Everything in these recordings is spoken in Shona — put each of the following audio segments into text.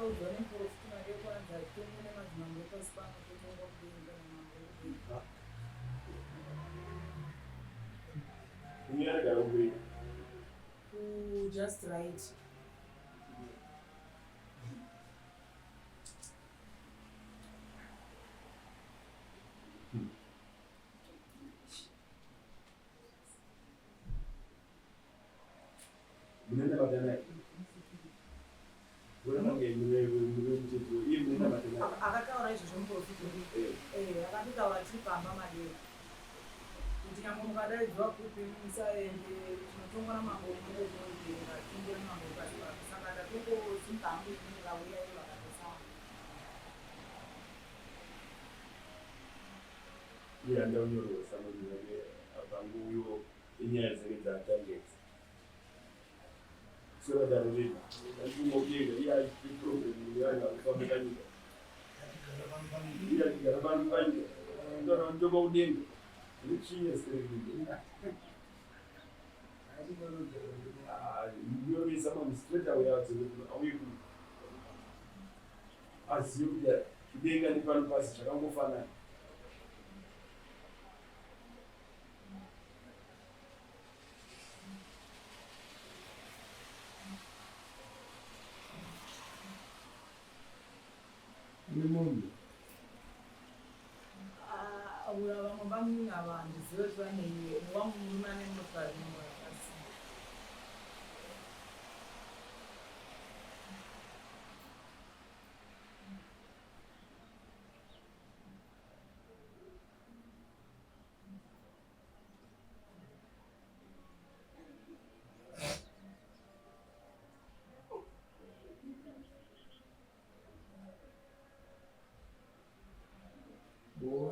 Ndakaudzwa nemuporofita madekwanzi hatitongwe nemadzimambo epasi pano totongwa kudenga namambo ekudenga. Kunyaragara kupi? Ku just right. Akataura izvozvo muprofita eh. Akatotaura tiri pamba madera kuti nyangwe mukadaidzwa kupi musaende tinotongwa namambo munokudenga tongera mambo pasi pano saka ndatongosimuka hangu ini ndikauya ivo vakatosara. Iye andaunyorwa samani yake abvanguyo inyaya dzake dzaatangedza Sora dare redu andingokuenda iye aite problem yevanhu vanofamba panyika iye achigara pano panyika ndona ndoma kudenga nditsvinya sereyoresa mamwe straight away adzoke auye kuno azive kuti kudenga nepano pasi zvakangofanana. Nemombe. Ah, vamwe vamunhu ava handizive kuti vanei wangu murume ane motokari mumwe akasina.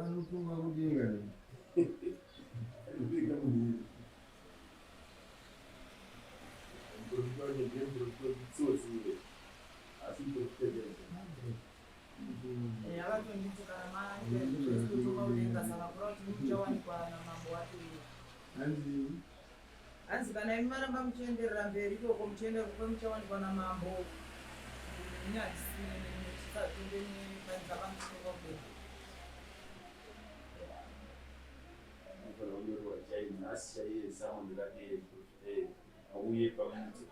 Anotonga kudenga. Akatonditi kana maitotonga kudenga saka kura kuti muchawanikwa namambo wacho iye. Hanzi kana imi maramba muchienderera mberi ikoko muchienda ikoko muchawanikwa namambo ini handisine muchisatonge panyika pamuchitonga kudenga. Anofanira kunyorwa chai nhasi chaiye sound rake auye pamuti.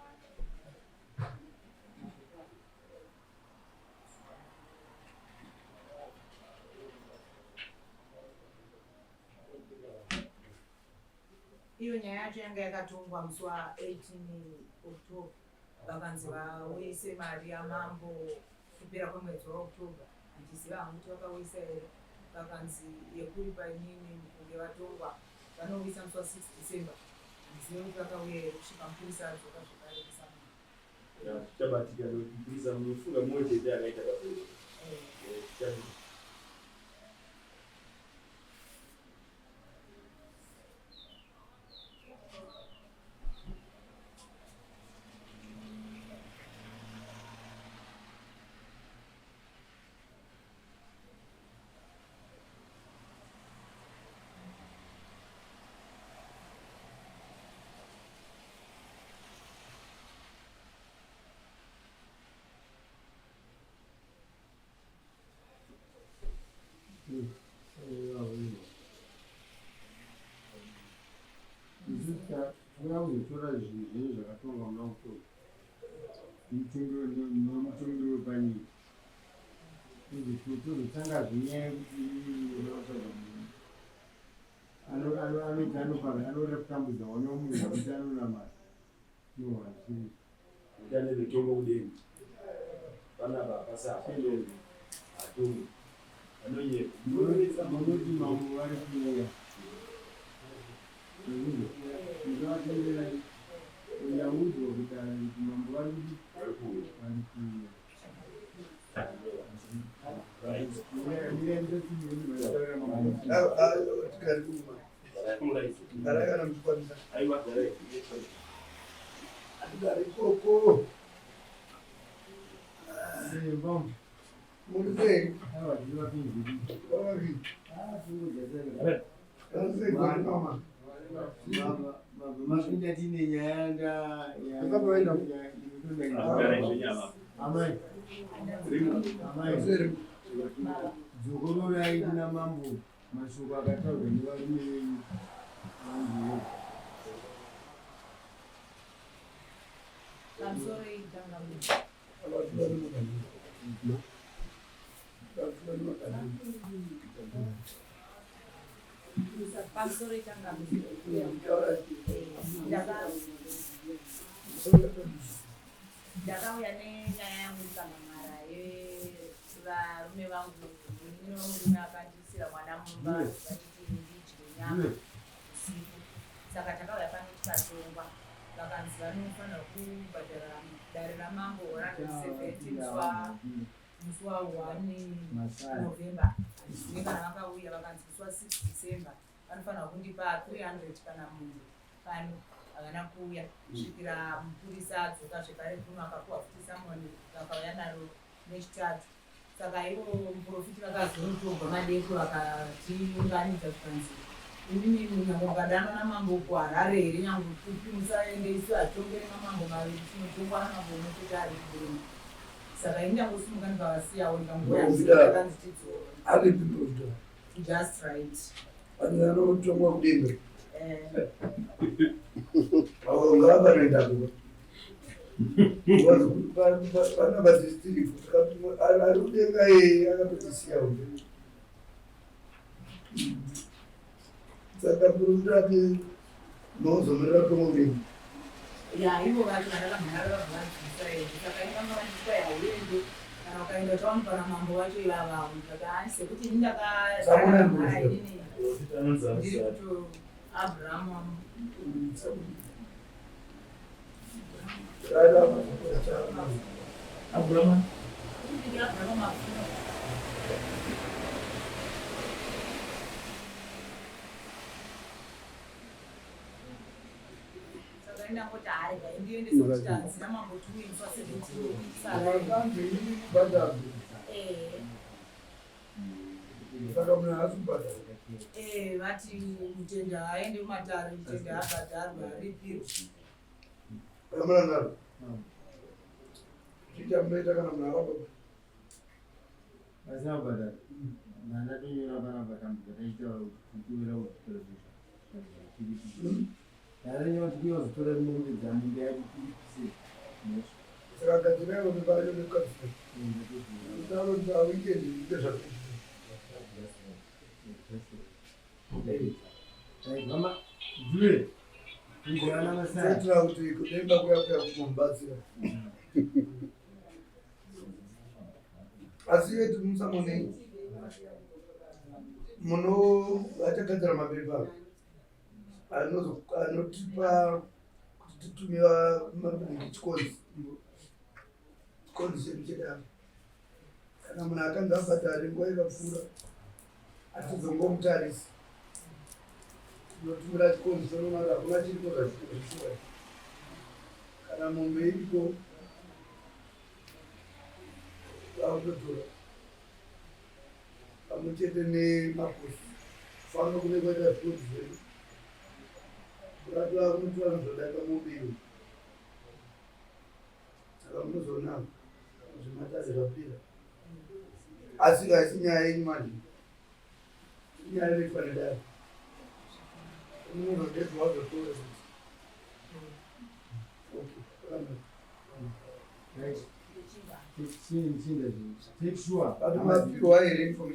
Iyo nyaya yacho yanga yakatongwa musi wa 18 October vakanzi vauyise mari yamambo kupera kwemwedzi waOctober handiziva hangu kuti vakauyisa here vakanzi yekuripa inini kunge vatongwa vanouyisa musi wa 6 December handizive kuti vakauya here kusvika mupurisa adzoka zvekare kusamana. Zvichabatika nekuti mupurisa munofunga mumwe chete akaita basa iri. Eh. Kuda kuzotora zvinhu zvenyu zvakatongwa muna October nomutungi wepanyika tozotangazve nyaya yekuti anoita anopaka anoda kutambudza wana munhu kuti anonamata no hazviri Utane mitongo kudenga. Panapa hapasi hapatongi. Hatongi. Anonyepa. Munoti mambo vari kuuya. Ndinovatendera ndaudzwa kuti mambo vari kuti Vari kuuya. vari kuuya. Right. Tigari kuma. Garai kana muchikwanisa. Aiwa garai. Atigare ikoko. Muri sei? Oi. Sei kwani mama? Mapinda tine nyaya Yakaenda. Garai zvenyama. Amai. Amai, dzokororai kuna mambo mashoko akataurwa nevarume venyu vanguwo. Pamusoro itanga. Pamusoro itanga. Ndakauya nenyaya yangu ikamamara yevarume vangu. Murume murume akandisira mwana mumba vachiti ndidye nyama usiku. Saka takauya pano tikatongwa, vakanzi vanofanira kubhadhara dare ramambo 170 musi wa 1 November. Handizivi kana vakauya. Vakanzi musi wa 6 December vanofanira kundipa 300 kana munhu pano. Havana kuuya kusvikira mupurisa adzoka zvekare kuno, akapuwa futi samoni, vakauya naro neChitatu. Saka ivo muprofiti vakazonotorwa madeko, vakatiunganidza, zvikanzi, "Imimi nyange mukadanwa namambo kuHarare here, nyange kupi, musaende. Isu hatitongere mamambo maviri, tinotongwa namambo umwe chete ari kudenga." Saka ini ndangosimuka ndikavasiyawo, ndikangoya. Ndakanzi tidzoro. Aripi profita? Just right. Vanhu vanotongwa kudenga. Eh, Avo ngavanoenda kuva vana vadistrict ari kudenga yeye akatotisiyawo. Saka profita ati nozomirira tongo kudenga. Ya, ivo vacho vandakamhara vabva vabvisa here. Saka ivanga vandiswa yauende, kana ukaenda tawamupa namambo wacho ivavavo. Ndikati hai, sekuti ini Samuna. Ndakaaa inini ndiri kuto Abrahamu. Abraham. Ndiri Abrahamu Mapfumo. Saka indangoti harega ndiende, sekuti tanzi namambo tiuye musi wa 17 sara. Vakanzi kubhadharwa. Saka munhu haasi kubhadhara? Eh, vati mutenda aende kumatare, mutenda abhadharwe, aripirwe. Amuranaro chiita munoita kana munhu aramba. Vasina kubhadhara, ndandatonyora panapa tambudzo tachitaura kuti tiwira kuzotora zvinhu. Ndatonyora kuti kuya kuzotora mombe dzamombe yacho tiripise mhosva. Saka gadzirai vepayo nekukasira utauro kuti paweekend ite zvakaita. Mama, Jure, kuiziana masaya. Kuitira kuti kudenga kuya kuya kunomubatsira. Asi yetu musamonei muno vachagadzira mapepa anotipa kuti titumira chikonzi, chikonzi chedu chedaro. Kana munhu akanzi abhadhare nguva ikapfuura, hatizongomutarisi, tinotumira chikonzi tonoona kuti hakuna chiriko zvazvishuwa. Kana mombe iriko, vakutotora pamwe chete nemakosi. Fanira kune kwaita zvikonzi zvedu, vati vakunotora zvodarika mombe iyo. Saka munozoona zvimatare zvapira, asi haisi nyaya yenyu manje, inyaya inoitwa nedare. Munozodedzwa wazotora kuti okay, zvakanaka. Right. Chinda, take sure. But mapiwa here information?